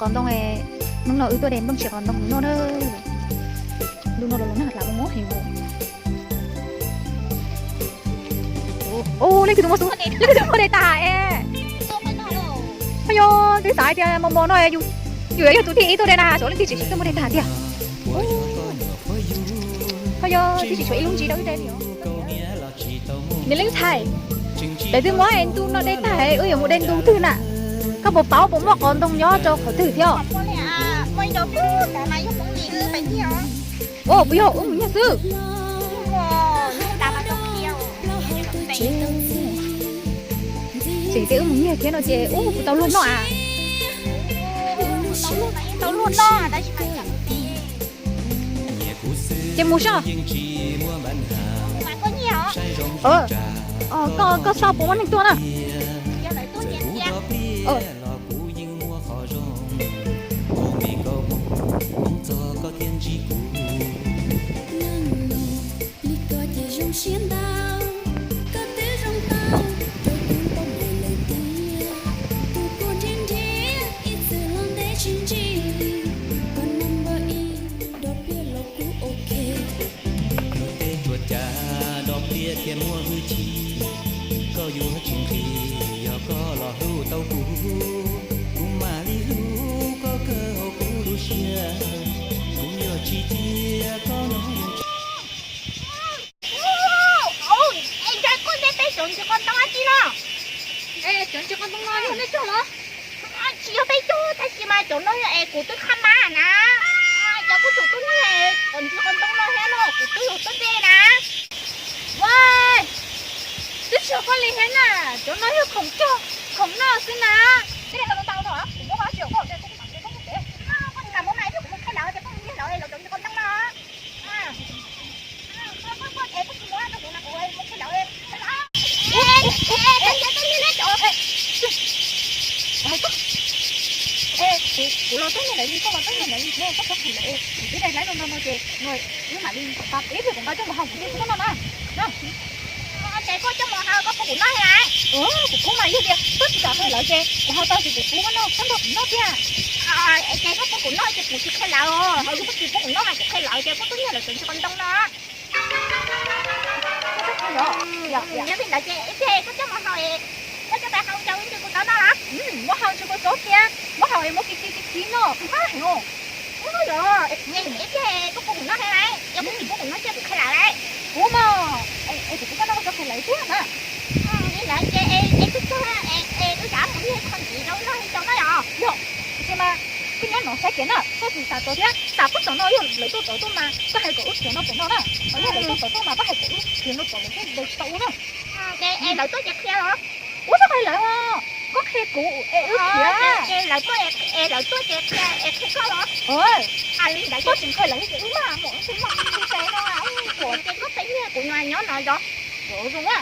Qos ntoo, hnub no wb tuaj de nplooj tsiv qos ntoo noj na. Lub no los nag tas mus heev. Ua, leej twg tuaj muaj xub, leej twg tuaj muaj de tag es. Ho yog twb xav hais tias mos mos no yus yuav yog tus thib ib tuaj de na, xyov leej twg tseem tuaj muaj de tag tiag. Ho yog twb tseem tshuav ib lub ntsis rau wb de li os. Me leej ntxhais, lawv twb muab ntu no de tag, wb yuav mus de ntu twg na? Koj puas paub puas muaj qos ntoo nyob rau qhov twg thiab? Ua puas yog wb mus nyiag xwb? Tseem tias wb mus nyiag thiab no ces ua puas tau luag noj a? Ces mus soj. Koj, koj xauj puas muaj neeg tuaj na. Hlub teb tsuas cas dos pliaj thiaj muaj hwj chim, koj yuav tsis nqhis yog koj los hlub tau kuv, kuv mam li hlub koj kawg hauv kuv lub siab, kuv yuav tsis cia koj no. Es ntshai koj nte peb sawv ntsis qos ntoo dab tsi no? Es sawv ntsis qos ntoo no yog nej cog los? Tsis yog peb cog, tab sis mas cov no yog es kuv twb qhab mab na. Cov kuj tsum tuaj nyiag sawv ntsis qos ntoo no thiab no, kuv twb yug tuaj de na. Ua, twb tsis yog koj li thiab na, cov no yog khoom cog, khoom noj xwb na. Tib neeg tau ntau no, kuv muab qhov tsis yog koj de, kuv mam de koj mus de. Koj tsis kam muab mas ib pliag kuv mus qhia lawv tias koj mus nyiag lawv es lawv cov ntsis qos ntoo no. Kuv los teb nyiag lawv li, koj los teb nyiag lawv li, koj txhob qhia lawv, kuv twb de laib no no no ces no, wb mam li, ib pliag kuv nqa coj mus hau kuv thiaj pub koj noj na. Ces koj coj mus hau koj pub kuv noj lawm. Kuv pub mas yog tias koj tsis kam qhia lawv ces kuv hau tau ces kuv pub koj noj, koj nrog kuv noj tiag. Ces koj pub kuv noj ces kuv tsis qhia lawv, ho yog koj tsis pub kuv noj mas kuv qhia lawv tias koj tuaj nyiag lawv sawv ntsis qos ntoo no. Yog li ntawd ces ib pliag koj coj mus hau, koj coj mus hau rau ib ntsis kuv txob noj. Muab hau ntsis kuv txob tiag, muab hau es muab kiv kiv kiv kiv noj, kuv qab heev os. Ib pliag koj pub kuv noj thiab, yog koj tsis pub kuv noj ces kuv qhia lawv lawm. Kuv mas, es kuv pub koj noj koj txhob qhia lawv tiag na. Li ntawd ces es koj coj, es wb rov mus nyiag qhov ntxiv rau noj li rau noj yom. Yog, tiam sis mas koj nyob no saib kiag na, koj tsis xav tod thiab, xav koj tod no yog lawv tuaj tod tuaj mas koj hais kom wb khiav no pem no na. Yog lawv tuaj tod tuaj mas koj hais kom wb khiav no pem lawv thiaj de tsis tau wb na. Ces es lawv tuaj ces qhia los? Ua txhob qhia lawv os, koj qhia kuv es wb khiav. Ces lawv tuaj, es lawv tuaj ces qhia, es qhia koj los? Li ntawd koj tsis qhia lawv ces wb maj mam mus, wb maj mus pem no. Ces koj peb nyiag kuv nyob no yog? Zoo na.